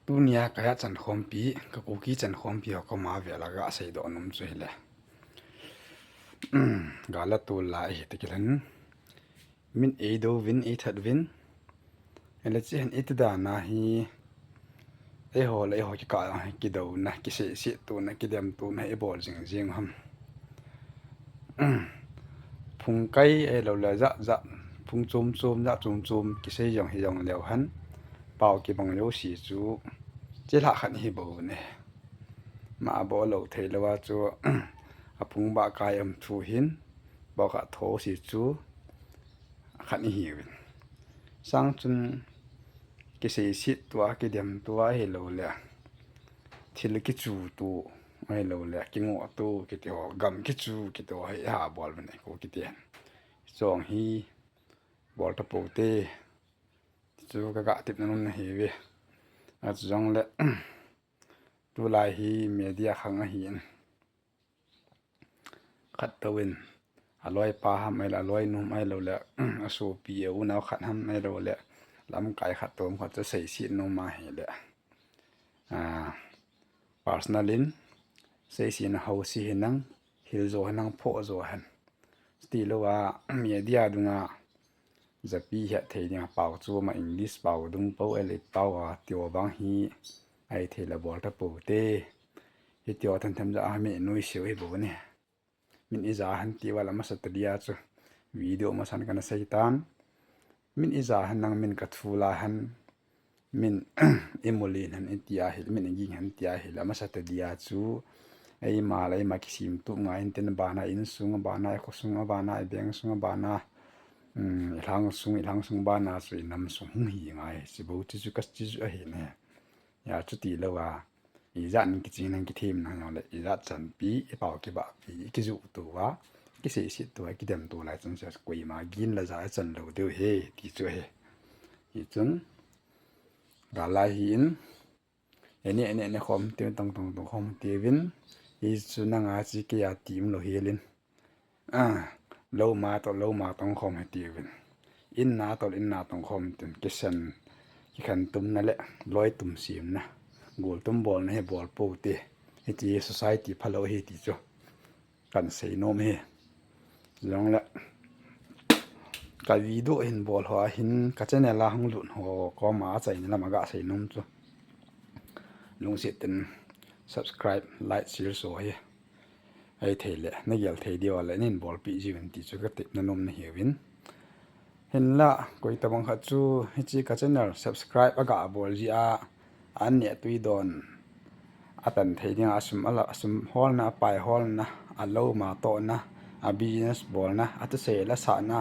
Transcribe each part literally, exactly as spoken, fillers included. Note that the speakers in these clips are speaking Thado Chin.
Tunia ka hia chankhompi, ka Kuki chankhompi ho koma vela ga seidoh nom chu hile. Gala tol lai hi te kilen. Min eido vin, eithat vin. Ele chi hen iti dana hi. Eiho le eiho kikah a kidouna, kiseisettouna, kidemtouna, ibol jing jing ham. Phung kai ahilou le jat jat, phung chom chom, jat chom chom, kisei jong hi jong leu hen. Pao kibang jouse chu, chilhah khat hi bou ne. Ma bol lou thei lou a chu, a phung ba kai am thu hin, bol kha tho si chu, khat hi uvin. Sang chun, kiseisettoa, kidemtoa ahilou le. Thil kichuto, ahilou le, kingohto, kiti ho, gam kichu, kiti ho, hi ha bol vin ko kiti. Chong hi, bol ta pou te. Chu ka ga tepna nom na hi ve. A chu jong le, tulai hi media khang ahin. Khat touvin, a loipa ham ahilou le, a loinu ham ahilou le, a sopi a unau khat ham ahilou le, lamkai khat touvin khat chu seiset nom ahile. A, personal in, seisetna ho si hinang, hil jo hinang, phoh jo hen. Tilou a, media dunga, japi het thei dinga pao chu ama English pao dung pou ele pao a tio vang hi, ahi thei le bol ta pou te. Hi tio than tham ja a mi nui siu hi bou ne. Min ija hen ti val a masa ta dia chu. Video masan kana sei tan. Min ija hen nang min ka thu la hen. Min imulin hen iti ahile, min iging hen ti ahile, a masa ta dia chu. Eima le eima kisim tup ngai in tin bana insung, bana i khosung, bana i beng sung, bana, um, i lhang sung, i lhang sung bana chu i nam sung hung hi ngai. Chi bou chi chu ka chi chu ahi ne. Ya chu tilou a. Ijat in kiching nang kithem nang jong le, ijat chanpi, i pao kibahpi, i kijuhto a, kiseisetto a, kidemto lai chun sia koima gin le ja chan lou diu he, ti chu he. Hi chun, ga lai hi in, ene, ene, ene khom tiu, tong, tong, tong khom tiuvin, hi chu nanga chi kei a ti um lou helin. A, lou ma toh, lou ma tong khom he tiuvin. In na toh, in na tong khom tin, kisen, kikhen tumna le, loi tum simna. Gol tum bolna hi bol pou te. Hiti society phalou hi ti chu. Kan sei nom hi. Jong le. Ka video hin bol ho a hin ka channel a hung lut ho koma achaina lam a ga sei nom chu. Lungset in subscribe, like, share so hi. Ahi thei le, na gel thei diu a le, nin bolpi jiuvin ti chu ka tepna nom na hiuvin. Hinla, koi tabang khat chu, hichi ka channel subscribe a ga bol ji a, an ne tui don. A tan thei ding a sum a la, a sum holna, a pai holna, a lou ma tohna, a business bolna, a thusei la sahna,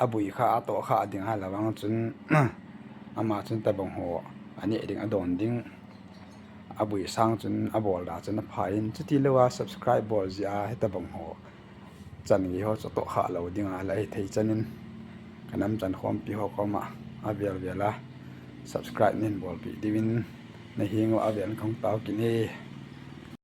a bui kha, a toh kha ding a la vang chun, ama chun tabang ho, a ne ding a don ding, a bui sang chun, a bol da chun a pha in, chuti lou a subscribe bol ji a, hi tabang ho. Chan nge ho chu toh kha lou ding a la hi thei chan in, ka nam chan khompi ho koma, a vel vel a, subscribe nin bolpi diuvin, na hing u a vel kong tao kin e.